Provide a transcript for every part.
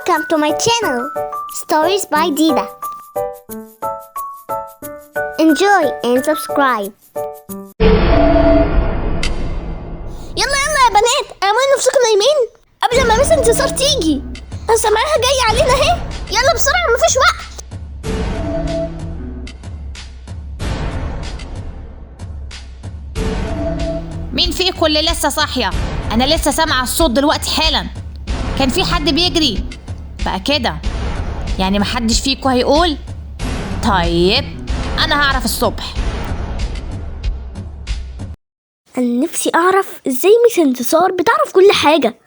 Welcome to my channel, Stories by Dida. Enjoy and subscribe. يلا يلا يا بنات، اعملوا نفسكم نايمين قبل ما مس انتصار تيجي. انا سامعاها جاية علينا اهي، يلا بسرعة مفيش وقت. مين فيكم اللي لسه صاحية؟ أنا لسه سامعة الصوت دلوقتي حالا، كان في حد بيجري بقى كده، يعني محدش فيكم هيقول؟ طيب أنا هعرف الصبح. أنا نفسي أعرف إزاي ميس انتصار بتعرف كل حاجة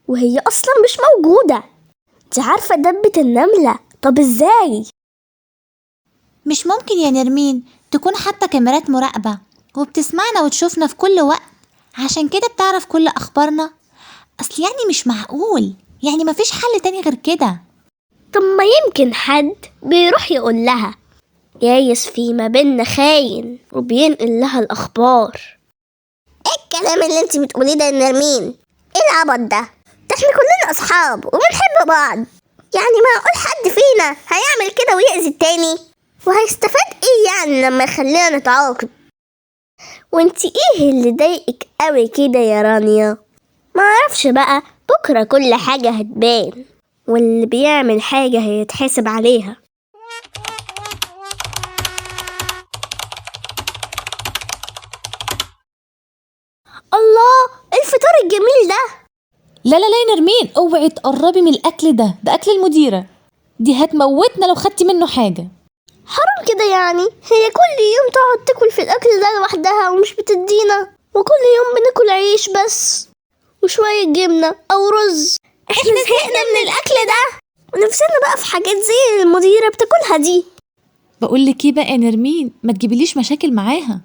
وهي أصلا مش موجودة. دي عارفة دبة النملة، طب إزاي؟ مش ممكن يا نرمين تكون حاطة كاميرات مراقبة وبتسمعنا وتشوفنا في كل وقت، عشان كده بتعرف كل أخبارنا. أصل يعني مش معقول، يعني مفيش حل تاني غير كده. طب ما يمكن حد بيروح يقول لها، جايز في ما بينا خاين وبينقل لها الأخبار. ايه الكلام اللي انت بتقوليه ده يا نرمين؟ ايه العبط ده؟ ده احنا كلنا أصحاب وبنحب بعض، يعني معقول حد فينا هيعمل كده ويأذي التاني؟ وهيستفاد ايه يعني لما يخلينا نتعاقب؟ وانت ايه اللي ضايقك قوي كده يا رانيا؟ معرفش بقى، بكرة كل حاجة هتبان واللي بيعمل حاجة هيتحاسب عليها. الله، الفطار الجميل ده! لا لا لا يا نرمين، اوعي تقربي من الاكل ده، ده اكل المديرة، دي هتموتنا لو خدتي منه حاجة. حرام كده يعني، هي كل يوم تقعد تاكل في الاكل ده لوحدها ومش بتدينا، وكل يوم بناكل عيش بس وشوية جبنة أو رز. احنا زهقنا من الأكل ده ونفسنا بقى في حاجات زي المديرة بتاكلها دي. بقول لك ايه بقى يا نرمين، ما تجيبليش مشاكل معاها.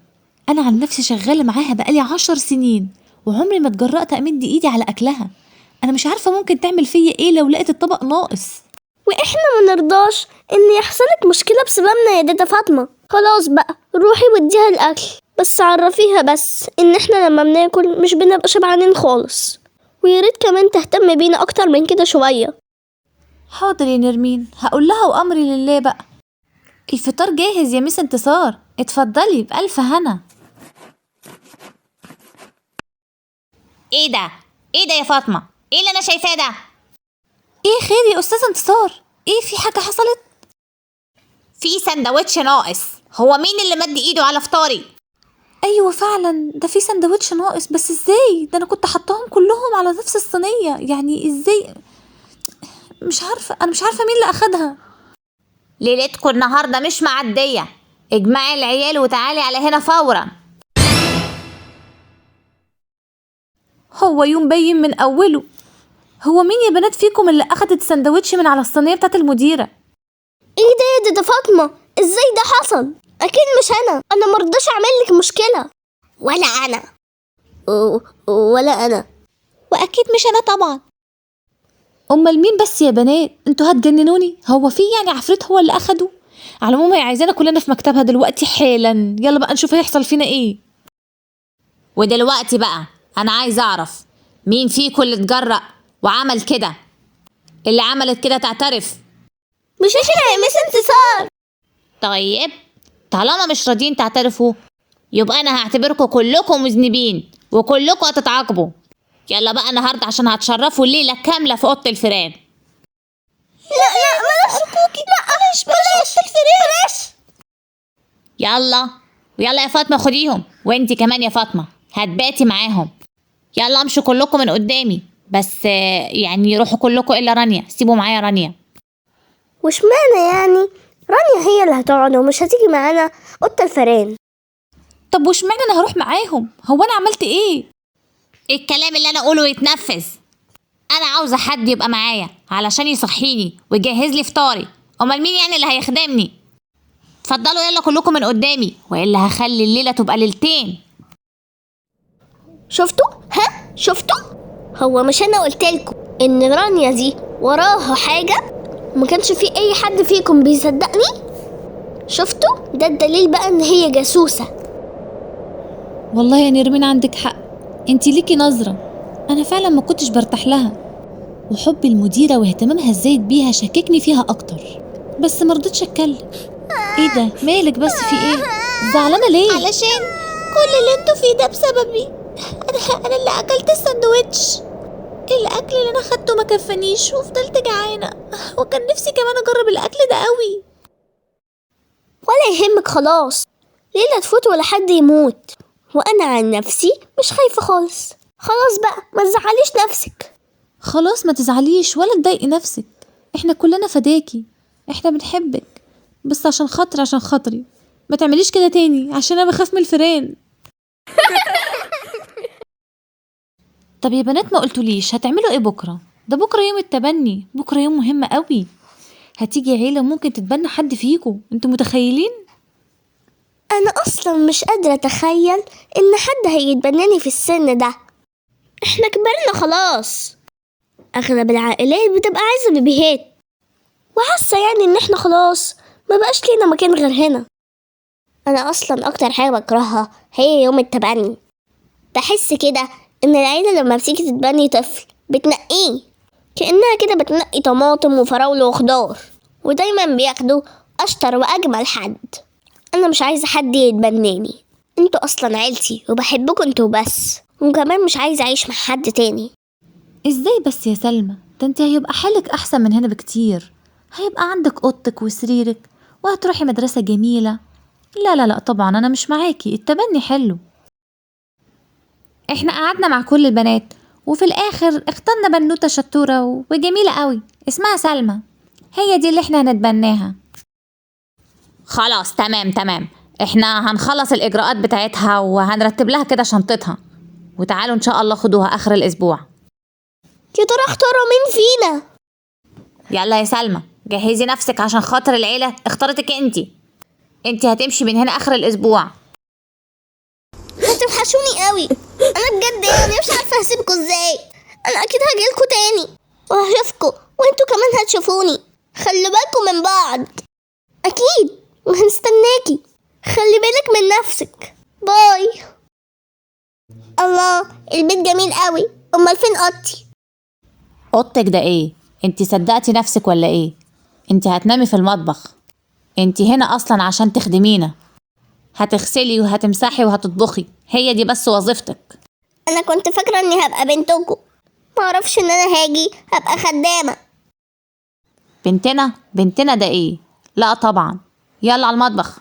أنا عن نفسي شغالة معاها بقالي 10 سنين وعمري ما اتجرأت أمد إيدي على أكلها. أنا مش عارفة ممكن تعمل فيا إيه لو لقيت الطبق ناقص. وإحنا ما نرضاش إن يحصلك مشكلة بسببنا يا دادا فاطمة. خلاص بقى روحي وديها الأكل، بس عرفيها بس إن إحنا لما بناكل مش بنبقى شبعانين خالص، ويا ريت كمان تهتم بينا أكتر من كده شوية. حاضر يا نرمين، هقول لها وأمري لله بقى. الفطار جاهز يا ميس انتصار، اتفضلي بألف هنا. ايه ده؟ ايه ده يا فاطمة؟ ايه اللي أنا شايفاه ده؟ ايه خير يا أستاذة انتصار؟ ايه في حاجة حصلت؟ في سندوتش ناقص، هو مين اللي مد ايده على فطاري؟ ايوه فعلا ده في سندوتش ناقص، بس ازاي؟ ده انا كنت حطاهم كلهم على نفس الصينية، يعني ازاي؟ مش عارفة، انا مش عارفة مين اللي اخدها. ليلتكم النهاردة مش معدية، اجمعي العيال وتعالي على هنا فورا. هو يوم باين من اوله. هو مين يا بنات فيكم اللي اخدت السندوتش من على الصينية بتاعت المديرة؟ ايه ده يا دادا فاطمة؟ ازاي ده حصل؟ اكيد مش انا، انا مرضاش اعمل لك مشكلة. ولا انا ولا انا، واكيد مش انا طبعا. امال مين بس يا بنات؟ انتوا هتجننوني. هو في يعني عفريت هو اللي اخده؟ على العموم هي عايزانا كلنا في مكتبها دلوقتي حالا، يلا بقى نشوف هيحصل فينا ايه. ودلوقتي بقى انا عايز اعرف مين فيكم اللي اتجرأ وعمل كده. اللي عملت كده تعترف. مش احنا يا مس انتصار. طيب طالما مش راضيين تعترفوا يبقى انا هعتبركم كلكم مذنبين وكلكم هتتعاقبوا. يلا بقى النهارده عشان هتشرفوا الليله كامله في اوضه الفيران. لا لا بلاش كوكي، لا بلاش بلاش الفيران، بلاش. يلا ويلا يا فاطمه خديهم، وانتي كمان يا فاطمه هتباتي معاهم. يلا امشوا كلكم من قدامي، بس يعني روحوا كلكم الا رانيا، سيبوا معايا رانيا. واشمعنى يعني رانيا هي اللي هتقعد ومش هتيجي معانا اوضه الفيران؟ طب واشمعنى انا هروح معاهم؟ هو انا عملت ايه؟ الكلام اللي انا اقوله يتنفذ. انا عاوزه حد يبقى معايا علشان يصحيني ويجهز لي فطاري، امال مين يعني اللي هيخدمني؟ اتفضلوا يلا كلكم من قدامي، والا هخلي الليله تبقى ليلتين. شفتوا؟ ها شفتوا؟ هو مش انا قلت لكم ان رانيا دي وراها حاجه وما كانش في اي حد فيكم بيصدقني؟ شفتوا؟ ده الدليل بقى ان هي جاسوسه. والله يا نرمين عندك حق، انتي ليكي نظره، انا فعلا ما كنتش برتاح لها. وحب المديرة واهتمامها الزايد بيها شككني فيها أكتر، بس مرضتش أتكلم. إيه ده؟ مالك بس، في إيه؟ زعلانة ليه؟ علشان كل اللي انتوا فيه ده بسببي. انا اللي اكلت الساندوتش، الاكل اللي انا خدته ما كفانيش وفضلت جعانة، وكان نفسي كمان اجرب الاكل ده قوي. ولا يهمك، خلاص ليلة تفوت ولا حد يموت، وأنا عن نفسي مش خايفة خالص. خلاص بقى ما تزعليش نفسك. خلاص ما تزعليش ولا تضايقي نفسك، احنا كلنا فداكي، احنا بنحبك، بس عشان خاطري، عشان خاطري ما تعمليش كده تاني، عشان انا بخاف من الفيران. طب يا بنات ما قلتوليش هتعملوا ايه بكره؟ ده بكره يوم التبني، بكره يوم مهم قوي، هتيجي عيله ممكن تتبنى حد فيكو، انتوا متخيلين؟ أنا أصلا مش قادرة أتخيل إن حد هيتبناني في السن ده، إحنا كبرنا خلاص. أغلب العائلات بتبقى عايزة بيبيهات، وحاسة يعني إن إحنا خلاص ما بقاش لينا مكان غير هنا. أنا أصلا أكتر حاجة بكرهها هي يوم التبني. بحس كده إن العيلة لما بتيجي تتبني طفل بتنقيه كأنها كده بتنقي طماطم وفراولة وخضار، ودايما بياخدوا أشطر وأجمل حد. أنا مش عايزة حد يتبناني، انتوا أصلا عيلتي وبحبكم انتوا بس، وكمان مش عايزة أعيش مع حد تاني. ازاي بس يا سلمى؟ ده انت هيبقى حالك احسن من هنا بكتير، هيبقى عندك اوضتك وسريرك، وهتروحي مدرسة جميلة. لا لا لا طبعا انا مش معاكي، التبني حلو. احنا قعدنا مع كل البنات وفي الاخر اخترنا بنوتة شطورة وجميلة قوي اسمها سلمى، هي دي اللي احنا هنتبناها. خلاص تمام تمام، احنا هنخلص الاجراءات بتاعتها وهنرتب لها كده شنطتها، وتعالوا ان شاء الله خدوها اخر الاسبوع. يا ترى اختاروا مين فينا؟ يلا يا سلمى جهزي نفسك عشان خاطر العيلة اختارتك انتي، انتي هتمشي من هنا اخر الاسبوع. هتوحشوني قوي، انا بجد يعني مش عارفه هسيبكوا ازاي. انا اكيد هجيلكوا تاني وهشوفكوا، وانتوا كمان هتشوفوني. خلي بالكوا من بعض اكيد، وهنستناكي. خلي بالك من نفسك. باي. الله البيت جميل قوي، امال فين اوضتي؟ اوضتك ده ايه؟ انتي صدقتي نفسك ولا ايه؟ انتي هتنامي في المطبخ، انتي هنا اصلا عشان تخدمينا، هتغسلي وهتمسحي وهتطبخي، هي دي بس وظيفتك. انا كنت فاكره اني هبقى بنتكم، ما اعرفش ان انا هاجي هبقى خدامه. بنتنا؟ بنتنا ده ايه؟ لا طبعا، يلا على المطبخ.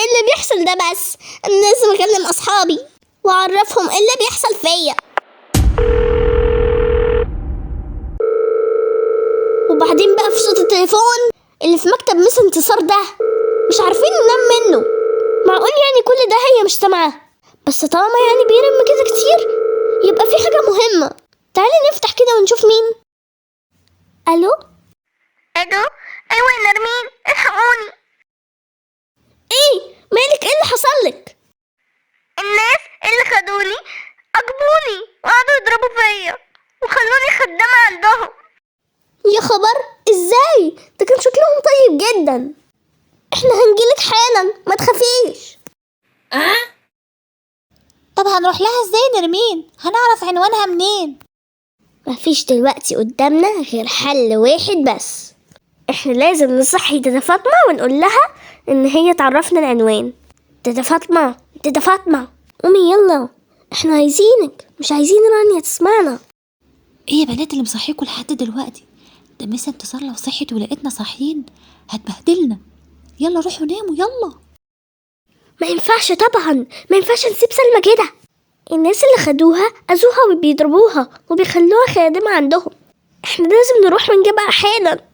ايه اللي بيحصل ده؟ بس انا لازم اكلم اصحابي واعرفهم ايه اللي بيحصل فيا. وبعدين بقى في صوت التليفون اللي في مكتب مس انتصار ده مش عارفين ننام منه. معقول يعني كل ده هي مش سامعه؟ بس طالما يعني بيرم كده كتير يبقى في حاجة مهمة. تعالي نفتح كده ونشوف مين. الو الو، ايوه يا نرمين الحقوني. ايه مالك؟ ايه اللي حصل لك؟ الناس اللي خدوني عجبوني وقعدوا يضربوا فيا وخلوني خدامة عندهم. يا خبر، ازاي؟ ده كان شكلهم طيب جدا. احنا هنجيلك حالا ما تخافيش. طب هنروح لها ازاي نرمين؟ هنعرف عنوانها منين؟ مفيش دلوقتي قدامنا غير حل واحد بس، احنا لازم نصحي تاتا فاطمة ونقول لها ان هي تعرفنا العنوان. تاتا فاطمة، تاتا فاطمة، قومي يلا، احنا عايزينك، مش عايزين رانيا تسمعنا. ايه يا بنات اللي مصحيكوا لحد دلوقتي؟ ده مس انتصار لو صحت ولقيتنا صاحيين هتبهدلنا. يلا روحوا ناموا يلا. ما ينفعش طبعا، ما ينفعش نسيب سلمى كده. الناس اللي خدوها اذوها وبيضربوها وبيخلوها خادمة عندهم، احنا لازم نروح ونجيبها حالا.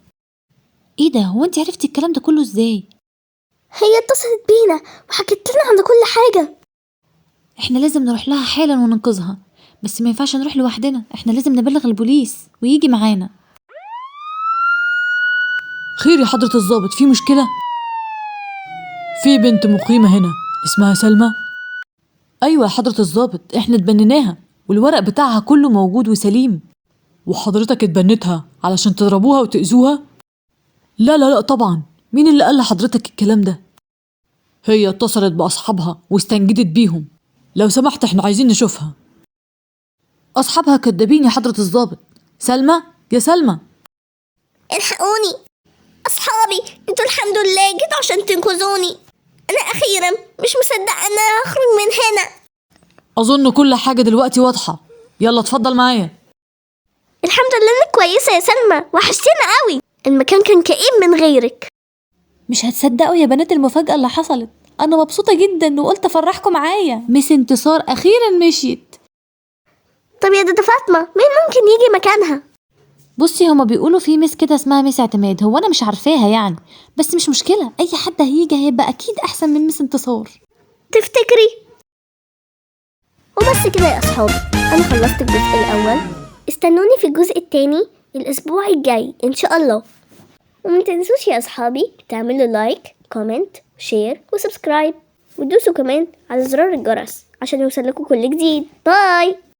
ايه ده؟ هو انت عرفتي الكلام ده كله ازاي؟ هي اتصلت بينا وحكت لنا عن كل حاجة. احنا لازم نروح لها حالا وننقذها، بس ما ينفعش نروح لوحدنا، احنا لازم نبلغ البوليس ويجي معانا. خير يا حضرة الضابط، في مشكلة؟ في بنت مقيمة هنا اسمها سلمى. أيوة يا حضرة الضابط، احنا اتبنيناها والورق بتاعها كله موجود وسليم. وحضرتك اتبنتها علشان تضربوها وتأذوها؟ لا لا لا طبعا، مين اللي قال لحضرتك الكلام ده؟ هي اتصلت بأصحابها واستنجدت بيهم. لو سمحت احنا عايزين نشوفها. أصحابها كدابين يا حضرة الضابط. سلمى، يا سلمى. الحقوني أصحابي، انتوا الحمد لله جيتوا عشان تنقذوني. أنا أخيرا مش مصدقة إن أنا هخرج من هنا. أظن كل حاجة دلوقتي واضحة، يلا اتفضل معايا. الحمد لله إنك كويسة يا سلمى، وحشتينا قوي. المكان كان كئيب من غيرك. مش هتصدقوا يا بنات المفاجأة اللي حصلت، أنا مبسوطة جدا وقلت أفرحكم معايا. مس انتصار أخيرا مشيت. طب يا دادا فاطمة، مين ممكن يجي مكانها؟ بصي هما بيقولوا في مس كده اسمها مس اعتماد، هو أنا مش عارفاها يعني، بس مش مشكلة، أي حد هيجي هيبقى أكيد أحسن من مس انتصار. تفتكري؟ وبس كده يا أصحابي، أنا خلصت الجزء الأول. استنوني في الجزء التاني الأسبوع الجاي إن شاء الله. وما تنسوش يا أصحابي تعملوا like، comment، share و subscribe، وتدوسوا كمان على زرار الجرس عشان يوصلكوا كل جديد. bye.